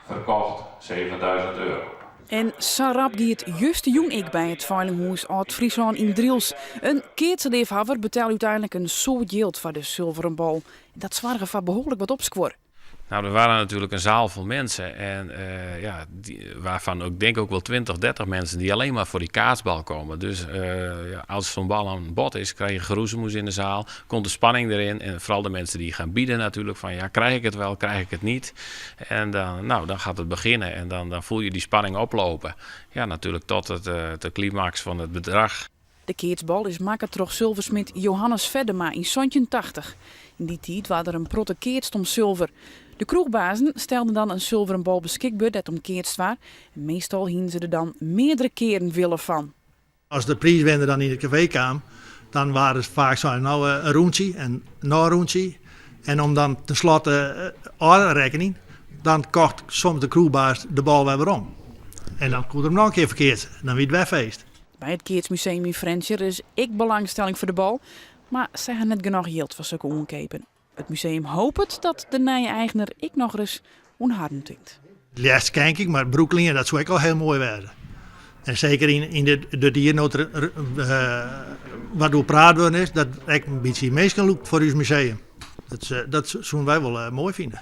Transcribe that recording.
Ferkocht 7000 euro. En sa rap gie it justerjûn ek by it feilinghûs Ald Fryslân yn Drylts. In keatsleafhawwer betelle úteinlik in soad jild foar de sulveren bal. Dat soarge foar behoarlik wat opskuor. Nou, er waren natuurlijk een zaal vol mensen. En uh, ja, die, waarvan ik denk ook wel 20, 30 mensen die alleen maar voor die kaatsbal komen. Dus uh, ja, als zo'n bal aan bod is, krijg je geroezemoes in de zaal. Komt de spanning erin. En vooral de mensen die gaan bieden natuurlijk. Van ja, krijg ik het wel, krijg ik het niet. En dan, nou, dan gaat het beginnen. En dan, dan voel je die spanning oplopen. Ja, natuurlijk tot het, uh, de climax van het bedrag. De keatsbal is makke troch sulversmid Johannes Feddema yn 1780. Yn dy tiid waard der in protte keatst om sulver. De kroechbazen stelden dan in sulveren bal beskikber dêr't om keatst waard. En meastal hiene se der dan meardere kearen wille fan. As de priiswinner dan yn it kafee kaam, dan waard it faak sein, no in rûntsje en noch in rûntsje. En om dan tenslotte ôf te rekkenjen, dan kocht soms de kroechbaas de bal wer werom. En dan koe er him noch in kear ferkeatse. Dan wie it wer feest. By it Keatsmuseum yn Frjentsjer is ek belangstelling foar de bal, mar sy ha net genôch jild foar sokke oankeapen. It museum hopet dat de nije eigner ek nochris oan harren tinkt. It leafst skenk ik, mar brûkliene dat soe ek al hiel moai wêze. En seker yn dit jier no't der wat oer praat wurden is, dat ek in bytsje minsken lûkt foar ús museum. Dat soenen wy wol moai fine.